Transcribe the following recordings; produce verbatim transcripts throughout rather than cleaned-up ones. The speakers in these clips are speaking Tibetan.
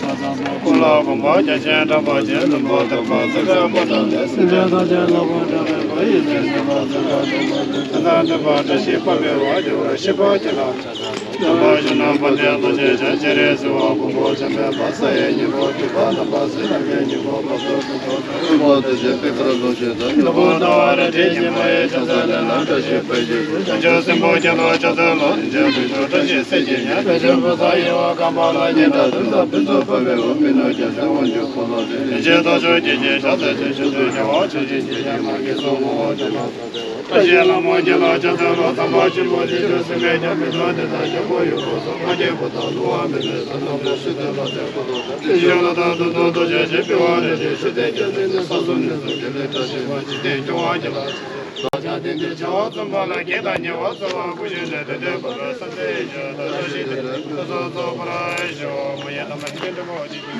ཀུན་ལ་གོམས་པ་རྒྱ་ཆེན་དྲག་པོ་ཆེ། ལུང་པ་དག་པ་ཙི་དྲག་པོ་དང་ལས། སྲིད་པའི་ཐམས་ཅད་ལ་གོམས་དྲག་པའི་བ་ཡི་ལས། སྲིད་པ་ཙི་དྲག་པོ་དང་ལས། ད་འདོད་པ་བཀྲ་ཤིས་པ་མེད་པ་འགྱུར། ཤི་བ་སྐྱེ་ལ་ཆགས་པ། དམ་པ་ཤིང་ནགས་དཔལ་ལྡན་རྡོ་རྗེ་འཆང་། སྤྱན་རས་གཟིགས་དབང་ཕུང་པོ་འཇོམས་པའི་དཔལ། ས་ཡི་སྙིང་པོ་སྤྲུལ་པ་དམ་པ་ཟིལ་གནོན་གྱི་སྙིང་པོ་འབབ་སོར་ཕུན་ཚོགས་སྒྲོན། ལྷུན་པོ་རྡོ་རྗེ་པད་དཀར་ལོངས་སྤྱོད་དང་། ནོར་བུ་དང་བ་ར་དྲི་ཞིམ་མ་ཡི་ཕྱག་འཚལ་ལེགས་ལ། བཀྲ་ཤིས་པའི་རྒྱལ་པོ་དཀོན་མཆོག་སྲིན་པོ་གྱེན་ལོག་ཕྱག་འཚལ་ལོ། རིན་ཆེན་དཀོན་མཆོག་བཀྲ་ཤིས་གཟི་བརྗིད་ཉག་ཕན་ཆད་བུ་ཚ་ཡི་བ་གམ་པ་ལ། སྙན་གྲགས་དུས་མཐའ་ཕུན་སུམ་ཚོགས་པའི་བ། མི་ནོར་རྒྱལ་མཚན་དབང་ཕྱུག་འཁོར་ལོ་རིན། རིན་ཆེན་ཐོབ་མཆོག་སྐྱེས་ཆེན་ཕྱག་འཚལ་ཆོས་སྐྱོང་དུས། རྒྱལ་བ་ཆོས་ཀྱི་རྗེ་ཡང་མ་སྐྱེས་སོ། ངོ་བོ་ཅན་ལ་སོགས་པའི་བ། བཀྲ་ཤིས་ལྷ་མོ་གྱེན་ལོག་ཕྱག་འཚལ་ལོ། དམ་པ་ཆེན་པོ་རྗེ་བཙུན་སྲིད་པའི་རྒྱལ། མི་ལྡན་དེ་དག་རྒྱལ་པོ་ཡི་གོ་སོགས། མ་སྐྱེས་བུ་དང་བསླུ་བ་མེད་པའི་ས། ཐམས་ཅད་སྲིད་དུ་ལྷ་སྲིན་འཁོར་ལོ་རིན། ཤོ་ལོ་ཀ་དུང་སྟོང་རྡོ་རྗེ་ཆེན། པི་ཝ་རལ་གྲི་ཤེས་ལྡན་རྒྱལ་མཚན་ནི། ས་གསུམ་གནས་སུ་དགེ་ལེགས་བཀྲ་ཤིས་པ། འཇིག་རྟེན་སྐྱོང་བ་གྱེན་ལ། ས་ཆ་དེ་ནི་བྱ་བ་རྩོམ་པ་ལ། བགེགས་དང་ཉེ་བར་འཚེ་བ་ཀུན་ཞི་ནས། དེ་འདྲའི་བར་ལ་ས་འཛིན་ཡོད་དོ། བཀྲ་ཤིས་དེ་ལ་ཕུན་སུམ་ཚོགས་པར་ཤོག་མ་ཡེ་དམ་པ་ཡེ་དེ་འདྲ་བོ་དེ་དེ།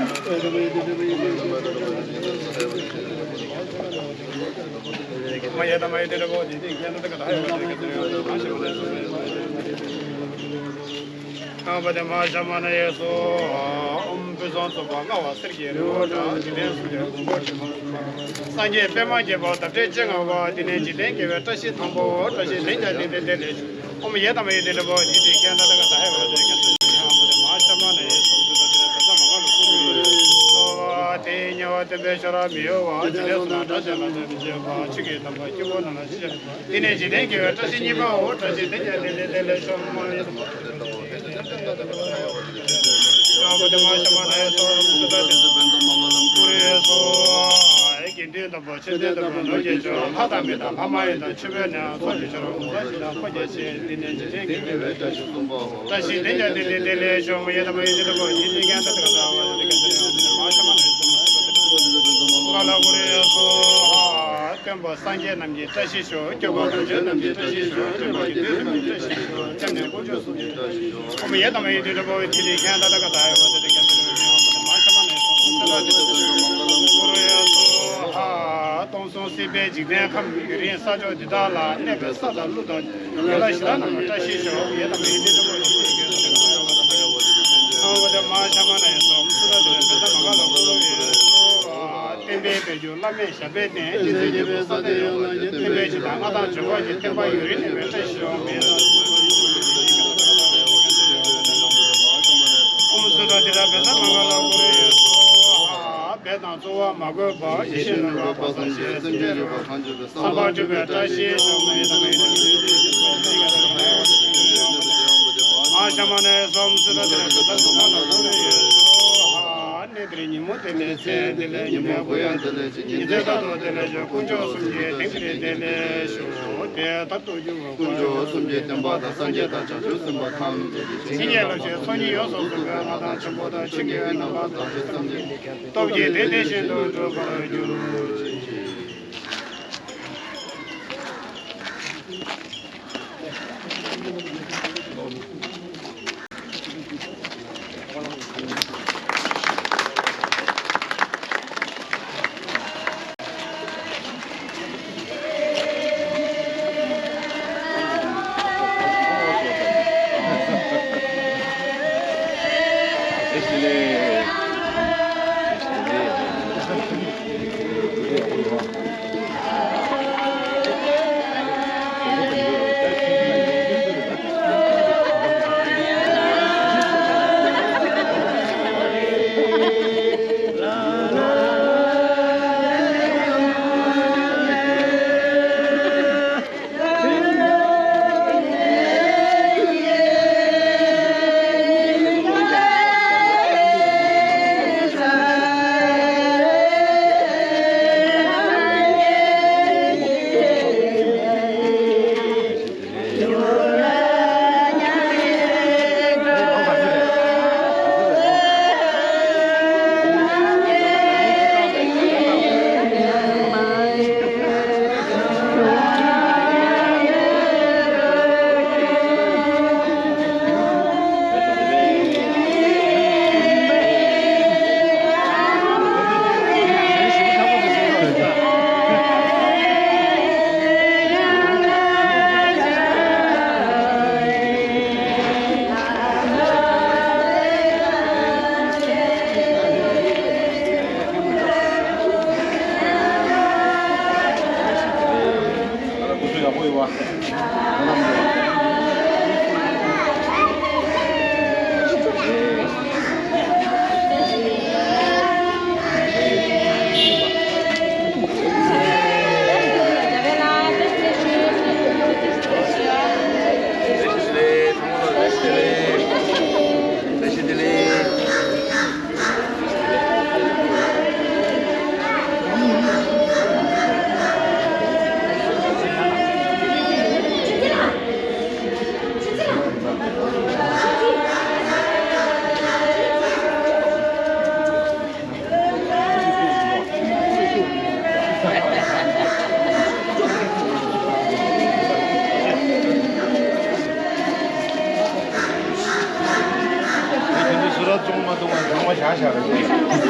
མ་ཡེ་དམ་པ་ཡེ་དེ་འདྲ་བོ་དེ་དེ། ཁྱེད་རྣམས་དག་ད་ཧ་ཡོད་པ་དེ་ག་དེ་ཡོད་དེ། མ་ཤེས་པ་ལས་སོ། ཨ་བ་དེ་མ་ཤ་མ་ན་ཡེ་སོ། ཨོཾ་ཕུན་སུམ་ཚོགས་པ་མངའ་བ་གསེར་གྱི་རི་བོ་འདྲ། འཇིག་རྟེན་གསུམ་མགོན་པོ་ཁྲི་སྲོང་ལྡེའུ་བཙན། སངས་རྒྱས་པདྨ་རྒྱས་པ་འདབ་བརྒྱ་བཅོ་ལྔ་པ། དེ་ནས་འཇིག་རྟེན་དགེ་བའི་བཀྲ་ཤིས་དང་པོ། བཀྲ་ཤིས་དེང་ཀྱང་དེང་འདིར་བདེ་ལེགས་ཤོག་ཨོཾ་ཡེ་དམ་པ་ཡེ་དེ་འདྲ་བོ་དེ་དེ། ཁྱེད་རྣམས་དག་ད་ཧ་ཡོད་པ་དེ་ག་དེ་ཡོད་དེ། མ་ཤ་མ་ན་ཡེ་སོ། སུ་དང་དེ་ལ་དེ་ཚ་མ་ག་ལ་ཀུ་རུ་ཡེ་སོ། དེའི་དམྱལ་བ་སྟོན་པའི་ཤ་ར་མི་གཡོ་བ། འཇིག་རྟེན་གསུམ་ན་དགྲ་ཆེ་ལ་དོན་མི་བྱེད་པ། ཆོས་ཀྱི་དམ་པ་སྐྱེ་བོ་རྣམས་ལ་ཞི་བྱེད་པ། དེ་ནས་འཇིག་རྟེན་དགེ་བའི་བཀྲ་ཤིས་གཉིས་པའོ། བཀྲ་ཤིས་དེ་ཡང་དེ་ལས་དེ་ལས་བྱུང་མ་ཡིན། དགེ་འདུན་དམ་པ་ཆོས་སྟོན་དམ་པ་ནོར་གྱི་མཆོག་ལྷ་དང་མི་དང་ལྷ་མ་ཡིན་དང་ཆོས་པའི་ནང་ཚོགས་ཀྱི་མཆོག་ལ་གུང་ཚང་ཞིང་དང་འཁོར་རྒྱ་ཆེ། དེ་ནས་འཇིག་རྟེན་དགེ་བའི་བཀྲ་ཤིས་གསུམ་པའོ། བཀྲ་ཤིས་དེ་ཡང་དེ་ལས་དེ་ལས་བྱུང་མ་ཡིན། དམ་པ་ཡིན་དེ་ལྟ་བུ་ཡིན། དེ་ཀྱང་ད་ལྟ་བ་དེ་ཀྱང་དེ་ལས་མ་ཤ་མ་ན་ཡེ་སོ། མ་ཤ་མ་ན་ཡེ་སོ། སྟོན་པ་སངས་རྒྱས་རྣམས་ཀྱི་བཀྲ་ཤིས་ཤོག་སྐྱོབ་པ་དམ་ཆོས་རྣམས་ཀྱི་བཀྲ་ཤིས་ཤོག་སྐྱོབ་པ་དགེ་འདུན་རྣམས་ཀྱི་བཀྲ་ཤིས་ཤོག་སྐྱབས་གནས་དཀོན་མཆོག་གསུམ་གྱི་བཀྲ་ཤིས་ཤོག་ཨོཾ་ཡེ་དམ་པ་ཡེ་དེ་འདྲ་བོ་དེ་དེ། ཁྱེད་རྣམས་དག་ད་ཧ་ཡོད་པ་དེ་དེ་ག་དེ་ལས་བྱུང་མ་ཤ་མ་ན་ཡེ་སོ། སུ་དང་དེ་ལས་དེ་ལས་ཀུ་རུ་ཡེ་སོ། ཧ། སྟོང་གསུམ་སྲིད་པའི་འཇིག་རྟེན་ཁམས། ཡུན་རིང་ས་ཕྱོགས་འདི་དག་ལ། གནས་པའི་ས་དང་ཀླུ་དང་། དགེ་ལ་ཞེ་དྲག་རྣམས་ལ་བཀྲ་ཤིས་ཤོག་ཡེ་དམ་པ་ཡེ་དེ་འདྲ་བོ་དེ་དེ། ཁྱེད་རྣམས་དག་ད་ཧ་ཡོད་པ་དེ་དེ་ག་དེ་ལས་བྱུང་མ་ཤ་མ་ན་ཡེ་སོ། སུ་དང་དེ་ལས་དེ་ལས་མ་ག་ལ་ཀུ་རུ་ཡེ་སོ། བསྟན་པའི་དཔལ་འབྱོར་བླ་མེད་ཞབས་པད་བརྟན། སྤྱན་རས་གཟིགས་རྒྱལ་པོ་ས་དང་ཡོངས་ལ་མཉེས། བསྟན་པའི་སྤྱི་དང་མངའ་ཐང་འབྱོར་པ་ཡི། བསྟན་པ་ཡུན་རིང་གནས་པའི་བཀྲ་ཤིས་ཤོག་མེ་ཏོག་ཨོཾ་སུ་དྲ་དི་དྲ་བེ་ད་མ་ག་ལ་ཀུ་རུ་ཡེ་སོ། བེ་དང་རྩོལ་བ་མ་དགོས་པ། ཡེ་ཤེས་ལོངས་སྤྱོད་དཔག་བསམ་ཤེས། སེམས་ཅན་རིག་པ་གང་བྱུང་བའི། བསམ་པ་འགྲུབ་པའི་བཀྲ་ཤིས་ཤོག་མ་ཡེ་དམ་པ་ཡེ་དེ་འདྲ་བོ་དེ་དེ། ཁྱེད་རྣམས་དག་ད་ཧ་ཡོད་པ་དེ་དེ་ག་དེ་ལས་བྱུང་མ་ཤ་མ་ན་ཡེ་སོ། ཨོཾ་སུ་དྲ་དི་དྲ་བེ་ད་མ་ག་ལ་ཀུ་རུ་ཡེ་སོ། གནས་འདིར་ཉིན་མོ་བདེ་ལེགས་མཚན་བདེ་ལེགས། ཉི་མའི་གུང་ཡང་བདེ་ལེགས་ཤིང་། ཉི་ཟེར་རྟག་ཏུ་བདེ་ལེགས་ཤིང་། དཀོན་མཆོག་གསུམ་གྱི་དེང་འདིར་བདེ་ལེགས་ཤོག་དེ་ལྟར་རྟོགས་གྱུར་པ་དཀོན་མཆོག་གསུམ་གྱི་བསྟན་པ་དང་། སངས་རྒྱས་དང་བྱང་ཆུབ་སེམས་དཔའ་ཐམས་ཅད་ཀྱི། བྱིན་གྱིས་བརླབ་ཅིང་ཚོགས་གཉིས་ཡོངས་སུ་རྫོགས་པའི་མངའ་ཐང་ཆེན་པོ་དང་། ཆོས་ཀྱི་རྣམ་པར་དག་པའི་སེམས་ཅན་གྱི། སྟོབས་ཀྱིས་དེ་དེ་བཞིན་དུ་འགྲུབ་པར་གྱུར་ཅིག་བཙོང་མ་བཙོང་བ་ཚང་མ་བཞག་བཞག་རེད།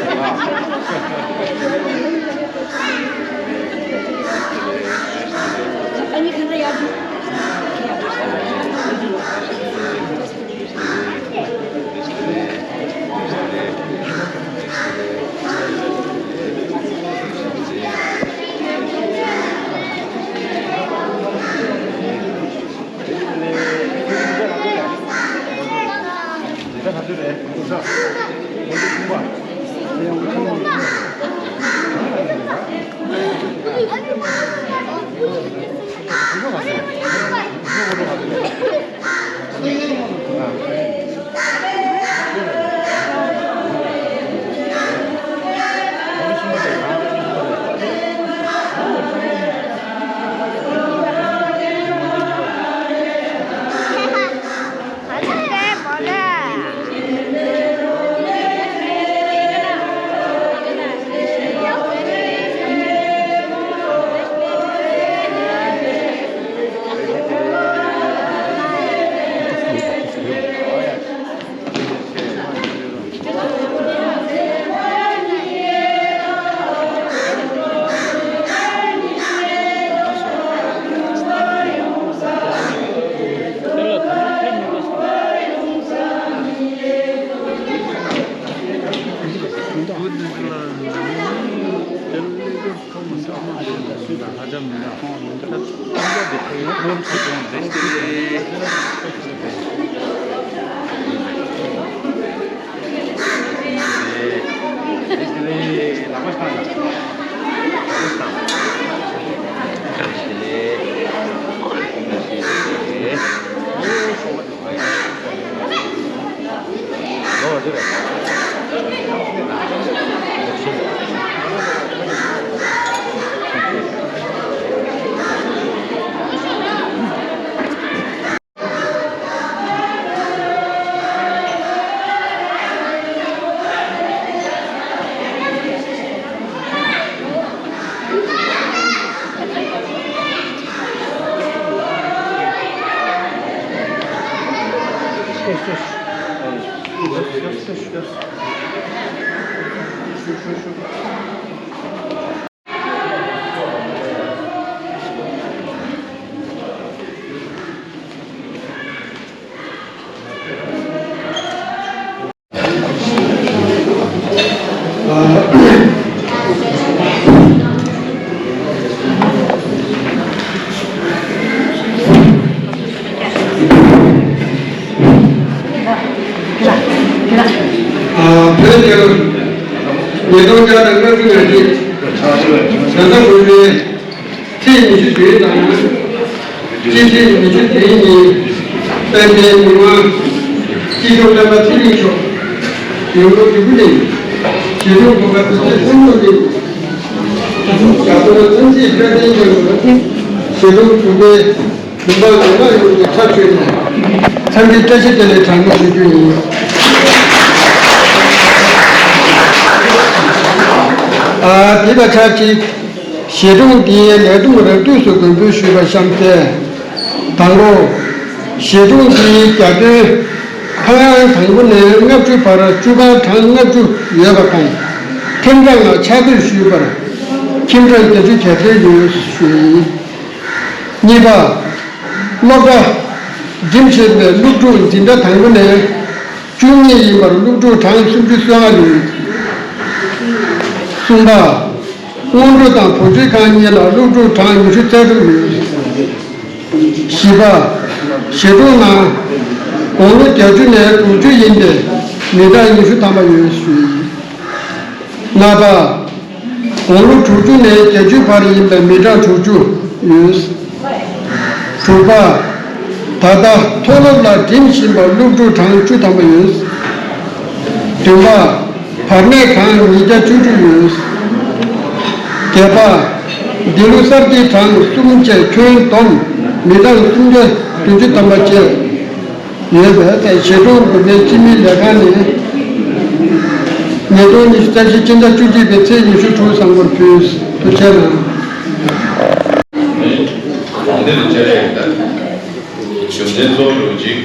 བོད་རྒྱལ་ཉིས་སྟོང་བརྒྱ་དང་ལྔ་བཅུ་ང་གཅིག་ར་ས་དགོན་པའི་ཚེས་ཉི་ཤུ་བདུན་དང་། སྤྱི་ཚེས་ཉི་ཤུ་བདུན་ཉིན་དཔལ་ལྡན་མི་དབང་སྐྱིད་གཤོངས་སྤེན་པ་ཚེ་རིང་མཆོག་ཡུམ་བུ་གླིང་། ཞལ་དྲུང་གོང་མ་དོན་གཅོད་ཀུན་ལེགས་གླིང་། རྒྱ་བོད་ཚངས་སྲས་བསྟན་འཛིན་མཆོག་ཞལ་དྲུང་དྲུག་པའི་བུམ་པ་ལས་མ་ཡོང་བའི་ཚར་གཅོད་ནས་འཚམས་འདྲི་བཀྲ་ཤིས་བདེ་ལེགས་གྲངས་མེད་ཞུ་རྒྱུ་ཡིན། ཨ་དེ་དང་ཆབས་ཅིག་ཞལ་དྲུང་འདིའི་ལས་བསྡོམས་རབ་བསྡུས་སུ་མགོན་འབུལ་ཞུས་པ་གཤམ་གསལ། དང་པོ། ཞལ་དྲུང་འདིའི་རྒྱ་དོན་ཕ་ཡང་དང་པོ་ནས་ལྔ་བཅུ་བར་བཅུ་གང་གྲངས་ལྔ་བཅུ་ཡོད་པ་དང་། ཁྱིམ་གྲངས་ལ་ཕྱག་བསྡུར་ཞུས་པར་ཁྱིམ་གྲངས་བརྒྱད་ཅུ་གྱ་བརྒྱད་ཡོད་ཞུས་ཡིན། གཉིས་པ། སློབ་གྲྭ་འགྲིམ་བཞིན་པའི་སློབ་ཕྲུག་འཛིན་གྲྭ་དང་པོ་ནས་བཅུ་གཉིས་ཡིན་པར་སློབ་ཕྲུག་གྲངས་སུམ་ཅུ་སོ་ལྔ་ཡོད། གསུམ་པ། སྔོན་འགྲོ་དང་བུ་ཁྲིད་ཁང་གཉིས་ལ་སློབ་ཕྲུག་གྲངས་ཉི་ཤུ་རྩ་དྲུག་ཡོད། བཞི་པ། ཞལ་དྲུང་ནང་དགུང་ལོ་བརྒྱད་ཅུ་ནས་དྲུག་ཅུ་ཡིན་པའི་མི་གྲངས་ཉི་ཤུ་ཐམ་པ་ཡོད་ཞུས། ལྔ་པ། དགུང་ལོ་དྲུག་ཅུ་ནས་བརྒྱད་ཅུ་བར་ཡིན་པའི་མི་གྲངས་དྲུག་ཅུ་ཡོད། དྲུག་པ། ད་ལྟ་མཐོ་སློབ་ལ་འགྲིམ་བཞིན་པ་སློབ་ཕྲུག་གྲངས་བཅུ་ཐམ་པ་ཡོད། བདུན་པ། བར་གནས་གྲངས་ཉིས་བརྒྱ་བཅུ་དྲུག་ཡོད། བརྒྱད་པ། འདི་ལོ་གསར་བརྗེ་གྲངས་གསུམ་བཅས་ཁྱོན་བསྡོམས་མི་གྲངས་སུམ་བརྒྱ་བདུན་ཅུ་ཐམ་པ་བཅས། ཡོད་པས། ཞལ་དྲུང་དགོན་པའི་སྤྱི་མི་ལས་ཁང་ནས་ཉིས་སྟོང་ཉི་ཤུ་རྩ་བཞི་སྤྱི་ཟླ་བཅུ་གཅིག་པའི་ཚེས་ཉི་ཤུ་དྲུག་གཟའ་འཁོར་ཕུལ། ཐུགས་རྗེ་གནང་། དགོངས་དོན་བཅར་ཡག་དང་། བཅོམ་ལྡན་གཙོ་བོ་རུ་གཅིག་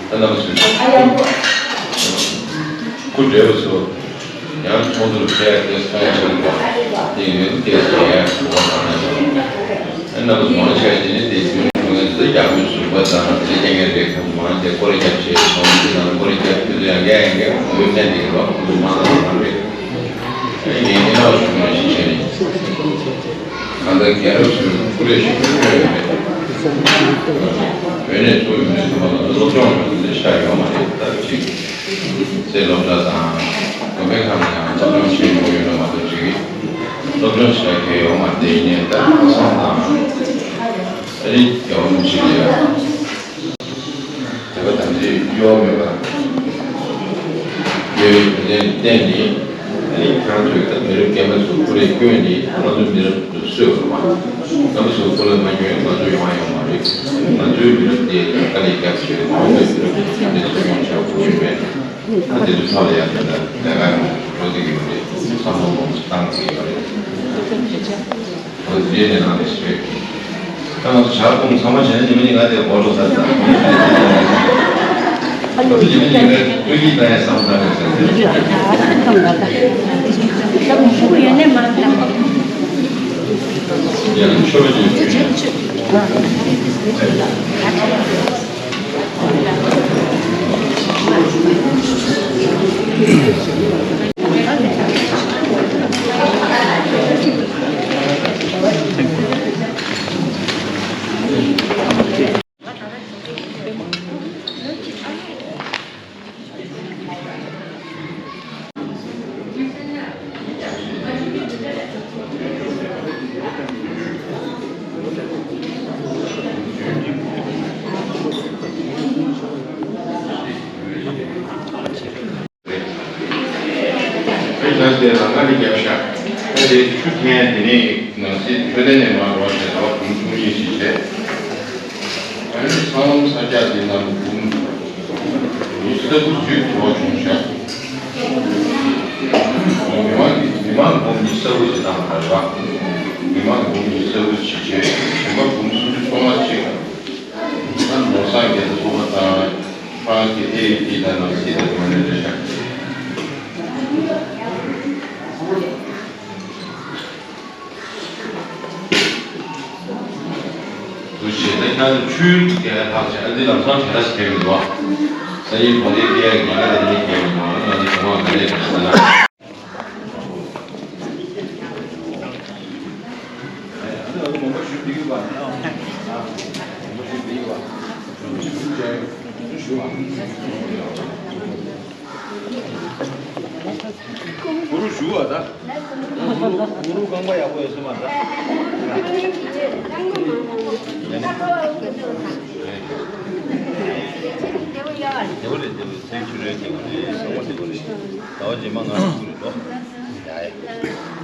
ད་ལྟ་བ་ཚོས་སྐུ་བགྲེས་པ་ཚོ་ཡང་ཚོགས་འདུར་ཕེབས་ཏེ་ཚོགས་འདུར་དེ་ཡོད་དེ་ཟེར་ཡ་གོ་བ་གང་ན་ཡོད། ཨ་ནི་རྣམ་པ་ཚོ་མང་ཆེ་བ་དེ་ནི་དེ་དུས་ནས་བྱུང་ཡོད་ཚེ་རྒྱ་མོའི་ཟུར་པ་དང་དེ་རྒྱ་ངའི་རེ་ཁུངས་མང་ཆེ་སྐོར་རྒྱབ་བྱས་སོང་དེ་དང་སྐོར་རྒྱབ་དུས་ཡང་འགའ་ཡང་འགའ་ཁོང་ཚོ་མ་ལ་མ་རེད། ཨ་ནི་ངས་ཨེ་ནའོ་ཞུ་མ་ཞིག་བྱས་ནས། གང་ལྟར་རྒན་རབས་ཚོས་སྐུ་ལས་ཞིག་སྐྱོན་ཡོད་མེད། བོད་ནས་ཚུར་ཡོང་མཁན་ཚང་མ་ལ་སློབ་སྦྱོང་ཡོང་དེ་ཤ་ཡོད་མ་རེད། ད་ཅིག་རྩེ་སློབ་གྲྭ་དང་དགོན་པའི་ཁག་ནས་ཡང་སློབ་སྦྱོང་བྱེད་མྱོང་ཡོད་ན་མ་གཏོགས་ཅིག་སློབ་སྦྱོང་བྱེད་མཁན་ཡོད་མ་རེད། ཡིན་ནའི་ད་ཁ་སང་དང་ཨ་རི་རྒྱལ་བ་རིན་པོ་ཆེ་ལ་ཡང་། དེ་ག་དམ་ཚིག་གཡོ་མེད་པ། ཡོད་པའི་བོད་དོན་བརྟེན་ནས་ཨ་ནི་ཁྱེད་རང་ཚོས་ད་མི་རབས་རྒན་པ་ཚོ་སྐུ་ལས་བསྐྱོན་ནས་ང་ཚོ་མི་རབས་ཚོ་གསོས་པ་རེད་པ། རྣམ་པ་ཚོ་སྐུ་ལས་མ་བསྐྱོན་ང་ཚོ་ཡོང་བ་ཡོད་མ་རེད། ང་ཚོའི་མི་རབས་དེ་དཀའ་ལས་རྒྱབ་བྱས་མ་འོངས་པའི་མི་རབས་ཚོ་ཚང་མས་གསོ་སྐྱོང་བྱ་དགོས་ཀྱི་རེད། ད་དེ་ཚོའི་ཐོག་ལ་ཡང་དེ་འདྲ་ལས་ཀ་འགྲོ་བསྡད་ཀྱི་ཡོད་རེད། བསམ་བློ་གཏོང་བཏང་བསྡད་ཀྱི་ཡོད་རེད། ང་ཚོ་རྗེས་ནས་གནང་ནས་ཞུས། ད་ང་ཚོ་ཇ་སྐོམ་ཚང་མ་བྱས་ན་ཉི་མ་གཉིས་ང་དེ་སྒོ་འགྲོ་ཚར་ཙང་། ང་ཚོ་ཉི་མ་གཉིས་ཀ་སྤུན་ཀྱག་ལྟ་ཡ་བསམ་བློ་བཏང་ནས་ཟེར་ཏེ། ཡང་ཆོས་ཀྱི་རེད། དེ་ལྟར་དེ་རང་ཁ་ནས་བརྒྱབ་ཤག་ད་དེ་ཆུ་འཐེན་དེ་ནས་ནང་སྲིད་འཕྲོད་བསྟེན་ནས་མར་རོགས་བྱས་ལ་བུམ་ཆུང་ཡིན་ཞིག་བྱས། ཨ་ནི་ས་འོམ་ས་རྒྱག་དེ་ནང་བུམ་ཉི་ཤུ་རྩ་དགུ་ཅིག་གྲོགས་བྱུང་ཤག་མི་མང་གི་མི་མང་བུམ་ཉི་ཤུ་རྩ་དགུ་ཅིག་བཏང་བ་རེད་པ། མི་མང་བུམ་ཉི་ཤུ་རྩ་དགུ་ཅིག་བྱས་གཞན་པ་བུམ་སུམ་ཅུ་སོ་ལྔ་ཅིག་ད་ནོར་བཟང་རྒྱལ་ཚོགས་པ་དང་། ཧྥ་རན་སི་གི་ཨེ་ཨེ་ཏི་དང་ནང་སྲིད་དང་གོ་གནས་རེད་ཤག་འདུ་བྱེད་ད་ཁྱེད་ཚོ་ཆུའི་རྒྱལ་ཁ་ཆེ་ཨ་འདི་ལམ་སང་བྱེད་ལ་ཞིག་ཕེབས་མི་འདུག་ས་ཡི་གོ་ལའི་རྒྱལ་ཁ་རྒྱལ་ཁ་དེ་ནི་ཕེབས་མི་འདུག་ང་ཚོ་གོང་མ་ག་ལས་ཀ་ཟེར་ན། གུ་རུ་ཞུ་བ་ད། གུ་རུ་གུ་རུ་རྐང་པ་ཡག་པོ་ཡོད་སེ་མ་ད། བདེ་པོ་རེད་བདེ་པོ་ཚེ་ཆུ་རེད་བདེ་པོ་རེད་བཟང་པོ་བདེ་པོ་རེད། ཟླ་བ་རྗེས་མ་ང་རང་ཀུ་རེད་ལོ། ཡ་ཡ་ཡ་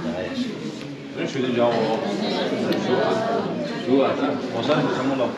ཡ། རེ་ཞུ་དེ་འཇོག་འོ། ཞུ་བ་ཞུ་བ་ད་གོ་ས་རེ་ཚང་མ་ལོ།